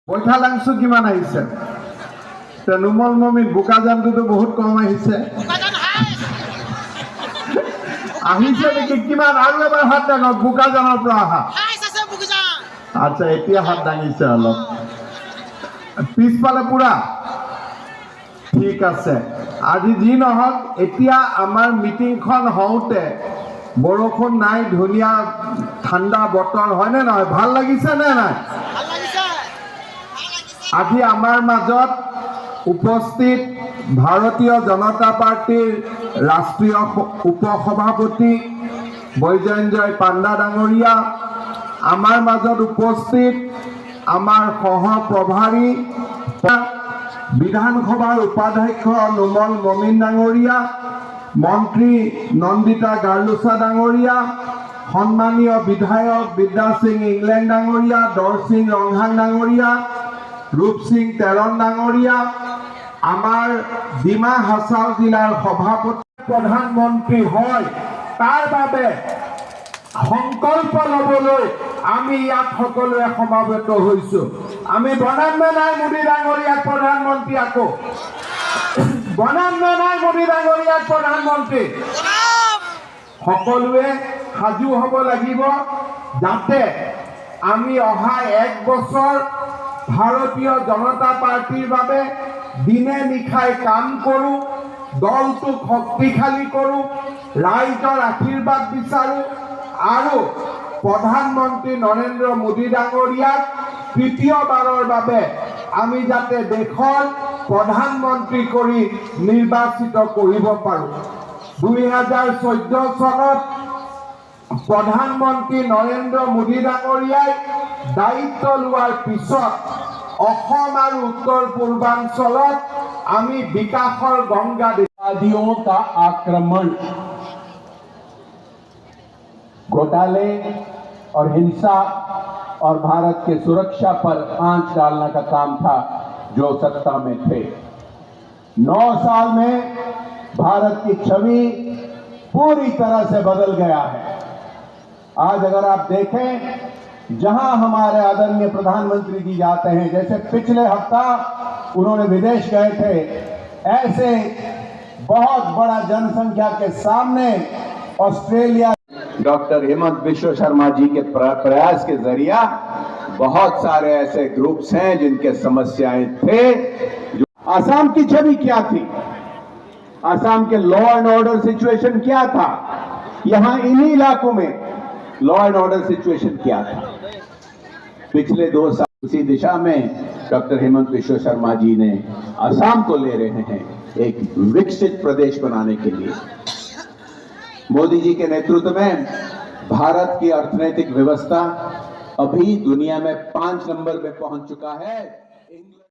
বৈঠালাংচু কিমান আহিছে? তে নুমল মমিন, বোকাজানটোতো বহুত কম আহিছে। আহিছে নেকি? কিমান? আৰু এবাৰ হাত দাঙক, বোকাজানৰ পৰা অহা। আচ্ছা, এতিয়া হাত দাঙিছে অলপ। পিছফালে পুৰা ঠিক আছে। আজি যি নহওক, এতিয়া আমাৰ মিটিংখন হওঁতে বৰষুণ নাই, ধুনীয়া ঠাণ্ডা বতৰ, হয়নে নহয়? ভাল লাগিছে নে নাই? আজি আমাৰ মাজত উপস্থিত ভাৰতীয় জনতা পাৰ্টীৰ ৰাষ্ট্ৰীয় উপ সভাপতি বৈজয়ঞ্জয় পাণ্ডা ডাঙৰীয়া, আমাৰ মাজত উপস্থিত আমাৰ সহ প্ৰভাৰী, বিধানসভাৰ উপাধ্যক্ষ নুমল মমিন ডাঙৰীয়া, মন্ত্ৰী নন্দিতা গাৰ্লোচা ডাঙৰীয়া, সন্মানীয় বিধায়ক বিদ্যাসিং ইংলেং ডাঙৰীয়া, দৰসিং ৰংহাং ডাঙৰীয়া, ৰূপসিং তেৰণ ডাঙৰীয়া, আমাৰ ডিমা হাছাও জিলাৰ সভাপতি, প্ৰধানমন্ত্ৰী হয় তাৰ বাবে সংকল্প ল'বলৈ আমি ইয়াত সকলোৱে সমাবেত হৈছো। আমি বনাম নে নাই মোদী ডাঙৰীয়াক প্ৰধানমন্ত্ৰী? আকৌ বনাম নে নাই মোদী ডাঙৰীয়াক প্ৰধানমন্ত্ৰী? সকলোৱে সাজু হ'ব লাগিব, যাতে আমি অহা এক বছৰ ভাৰতীয় জনতা পাৰ্টীৰ বাবে দিনে নিশাই কাম কৰোঁ, দলটোক শক্তিশালী কৰোঁ, ৰাইজৰ আশীৰ্বাদ বিচাৰোঁ আৰু প্ৰধানমন্ত্ৰী নৰেন্দ্ৰ মোদী ডাঙৰীয়াক তৃতীয়বাৰৰ বাবে আমি যাতে দেশৰ প্ৰধানমন্ত্ৰী কৰি নিৰ্বাচিত কৰিব পাৰোঁ। 2014 চনত প্ৰধানমন্ত্ৰী নৰেন্দ্ৰ মোদী ডাঙৰীয়াই দায়িত্ব লোৱাৰ পিছত অসম আৰু উত্তৰ পূৰ্বাঞ্চলত আমি বিকাশৰ গংগা आतंकवादियों का आक्रमण, घोटाले और हिंसा और भारत के सुरक्षा पर आंच डालने का काम था जो सत्ता में थे। 9 साल में भारत की छवि पूरी तरह से बदल गया है। आज अगर आप देखें, जहां हमारे आदरणीय प्रधानमंत्री जी जाते हैं, जैसे पिछले हफ्ता उन्होंने विदेश गए थे, ऐसे बहुत बड़ा जनसंख्या के सामने ऑस्ट्रेलिया डॉक्टर हेमंत विश्व शर्मा जी के प्रयास के जरिया बहुत सारे ऐसे ग्रुप्स हैं जिनके समस्याएं थे। जो आसाम की छवि क्या थी, आसाम के लॉ एंड ऑर्डर सिचुएशन क्या था, यहां इन्हीं इलाकों में लॉ एंड ऑर्डर सिचुएशन क्या था, पिछले 2 साल उसी दिशा में डॉक्टर हेमंत विश्व शर्मा जी ने आसाम को ले रहे हैं एक विकसित प्रदेश बनाने के लिए। मोदी जी के नेतृत्व में भारत की अर्थनैतिक व्यवस्था अभी दुनिया में 5 नंबर में पहुंच चुका है।